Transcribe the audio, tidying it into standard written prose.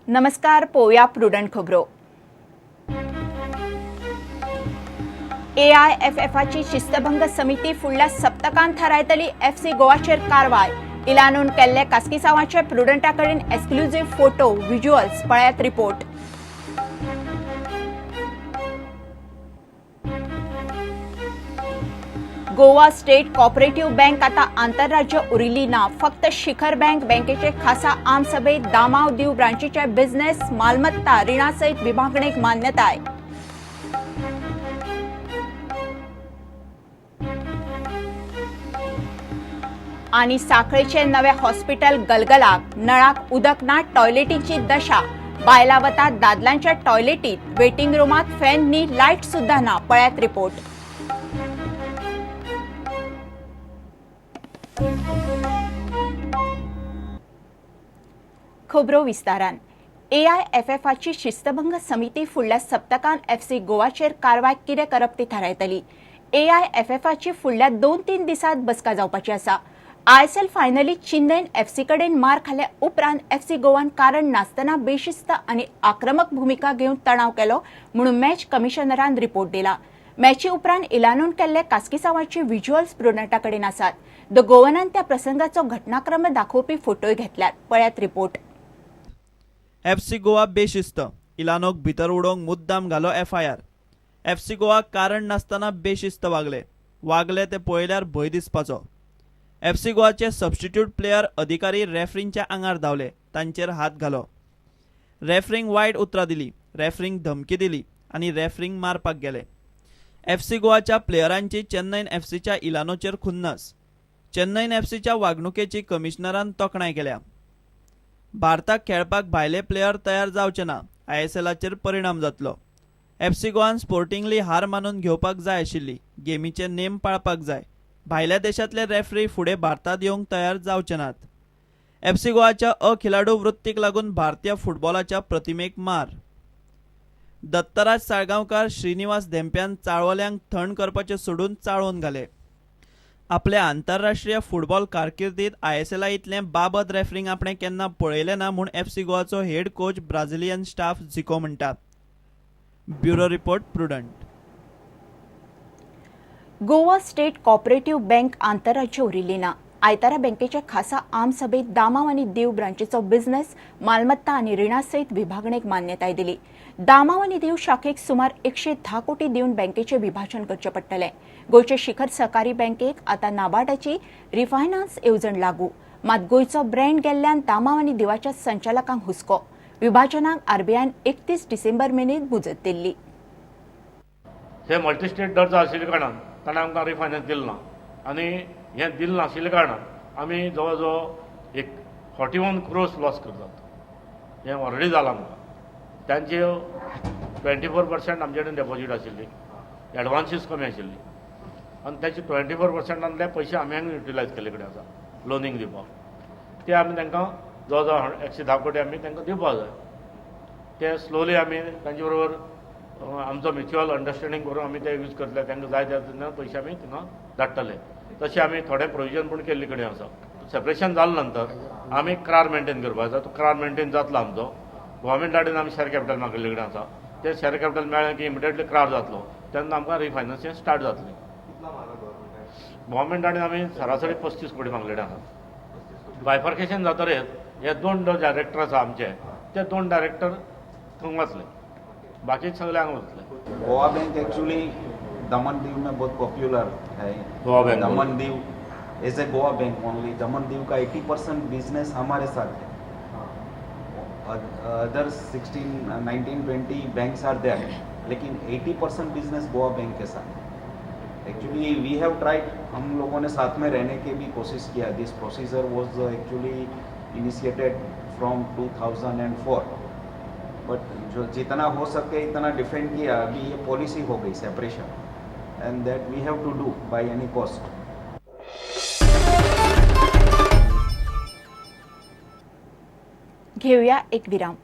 नमस्कार, पोवया प्रुडंट खबरो. एआयएफएफाची शिस्तभंग समिती फुडल्या सप्तकान थारायतली एफसी गोवाचेर कारवाय. इलानून केल्ले कास्किसांवाचे प्रुडंटा कडेन एक्सक्लुझिव्ह फोटो व्हिज्युअल्स, पळयात report. Goa state cooperative bank आता आंतरराज्य उरिल्ली ना, फक्त शिखर बँक. बँकेचे खासा आमसभेत दामाव दीव ब्रांचीच्या बिझनेस मालमत्ता रिणासहित विभागणेक मान्यताय. आणि साखळेचे नवे हॉस्पिटल गलगलाक, नळाक उदक ना, टॉयलेटीची दशा. बायला वतात दादलांच्या टॉयलेटीत, वेटिंग रुमात फॅन नी लायट सुद्धा ना. पळयात रिपोर्ट. खबरो विस्तारान. एआयएफएफाची शिस्तभंग समिती फुडल्या सप्तकान एफसी गोवाचेर कारवाय कितें करप ती थारायतली. एआयएफएफाची फुडल्या 2-3 दिसांत बसका जावपाची आसा. आयएसएल फायनलीत चेन्नईन एफसी कडेन मार खाल्या उपरांत एफसी गोवान कारण नासतना बेशिस्त आनी आक्रमक भुमिका घेवन तणाव केलो म्हणून मॅच कमिशनरान रिपोर्ट दिला. मॅची उपरांत इलानून केल्ले कास्किसांवाची व्हिज्युअल्स प्रुडंटा कडेन आसात. The गोवनान त्या प्रसंगाचो घटनाक्रम दाखोवपी फोटोय घेतल्यात. पळयात रिपोर्ट. एफसी गोवा बेशिस्त, इलानोक भितर उडोवंक मुद्दाम घालो एफआयआर. एफसी गोवा कारण नासतना बेशिस्त वागले, वागले ते पळयल्यार भंय दिसपाचो. एफसी गोवाचे सबस्टिट्यूट प्लेयर अधिकारी रेफ्रींच्या आंगार धांवले, तांचेर हात घालो, रेफ्रींक वायट उतरां दिली, रेफ्रींक धमकी दिली आनी रेफ्रींक मारपाक गेले. एफसी गोवाच्या प्लेयरांची चेन्नईन एफसीच्या इलानोचेर खुन्नस. चेन्नईन एफसीच्या वागणुकेची कमिशनरान तोखणाय केल्या. भारताक खेळपाक भायले प्लेयर तयार जावचे ना, आयएसएलाचेर परिणाम जातलो. एफसी गोवान स्पोर्टिंगली हार मानून घेवपाक जाय आशिल्ली, गेमीचे नेम पाळपाक जाय. भायल्या देशांतले रेफ्री फुडें भारतांत येवंक तयार जावचे नात. एफसी गोवाच्या अखिलाडू वृत्तीक लागून भारतीय फुटबॉलाच्या प्रतिमेक मार. दत्तराज साळगांवकार, श्रीनिवास धेंप्यान चाळवल्यांक थंड करपाचें सोडून चाळोवन घाले. आपल्या आंतरराष्ट्रीय फुटबॉल कारकिर्दीत आयएसएला इतलें बाबत रेफ्रींग आपणें केन्ना पळयलें ना म्हूण FC गोवाचो head coach Brazilian staff Zico म्हणटा. Bureau report, Prudent. Goa state cooperative bank आंतरराज्य उरिल्ली ना. आयतारा बँकेच्या खासा आमसभेत दामाव आनी दीव ब्रांचीचो बिझनेस मालमत्ता आनी रिणासयत विभागणेक मान्यताय दिली. दामाव आनी दीव शाखेक सुमार 110 कोटी दिवन बँकेचे विभाजन करचें पडटलें. गोंयचे शिखर सहकारी बँकेक आतां नाबार्डाची रिफायनान्स येवजण लागू. मात गोंयचो ब्रँड गेल्ल्यान दामाव आनी दिवाच्या संचालकांक हुस्को. विभाजनाक आरबीआयन 31 डिसेंबर मेरेन मुजत दिल्ली. हे मल्टी स्टेट दर्जो आशिल्ल्या कारणान ताणें आमकां रिफायनान्स दिलें ना आनी हें दिलें नाशिल्ल्या कारणान आमी जवळ जवळ एक 41 क्रोर्स लॉस करतात. हें ऑलरेडी जालां आमकां. तांचे 24% आमचे कडेन डेपोजीट आशिल्ली, एडवान्सीस कमी आशिल्ली आनी ताचे 24%ांतले पयशे आमी युटिलायज केल्ले कडेन आसा लोनींग दिवपाक. ते आमी तांकां जवळ जवळ 110 कोटी आमी तांकां दिवपाक जाय. ते स्लोली आमी तांचे बरोबर आमचो म्युच्युअल अंडरस्टँडींग करून आमी ते यूज करतले. तांकां जाय तेन्ना पयशे आमी थिंगा धाडटले. तशें आमी थोडे प्रोविजन पूण केल्ले कडेन आसा. सेपरेशन जाले नंतर आमी क्रार मेंटेन करपाक जाय. तो क्रार मेंटेन जातलो आमचो. गव्हर्मेंटा कडेन आमी शेअर कॅपिटल मागिल्ले कडेन आसा. ते शेअर कॅपिटल मेळ्ळें की इमिडिएटली क्रार जातलो, तेन्ना आमकां रिफायनान्सींग स्टार्ट जातलें. गव्हर्मेंटा कडेन आमी सरासरी 35 कोटी मागलेले आसा. बायफर्केशन जातरेच हे दोन डायरेक्टर आसा आमचे, ते दोन डायरेक्टर थंय वतले, बाकी सगळे हांगा वतले. गोवा बैंक एक्चुअली दमन दीव में बहुत popular Hai. Goa bank. Daman Diu as a Goa bank only, Daman Diu का 80% बिजनेस हमारे साथ है. Other 16, 19, 20 banks are there, लेकिन 80% बिजनेस गोवा बैंक के साथ है. एक्चुअली we have tried, हम लोगों ने साथ में रहने की भी कोशिश किया. This procedure was actually initiated from 2004, but जो जितना हो सके इतना डिफेंड किया. अभी ये पॉलिसी हो गई separation, and that we have to do by any cost. घेऊया एक विराम.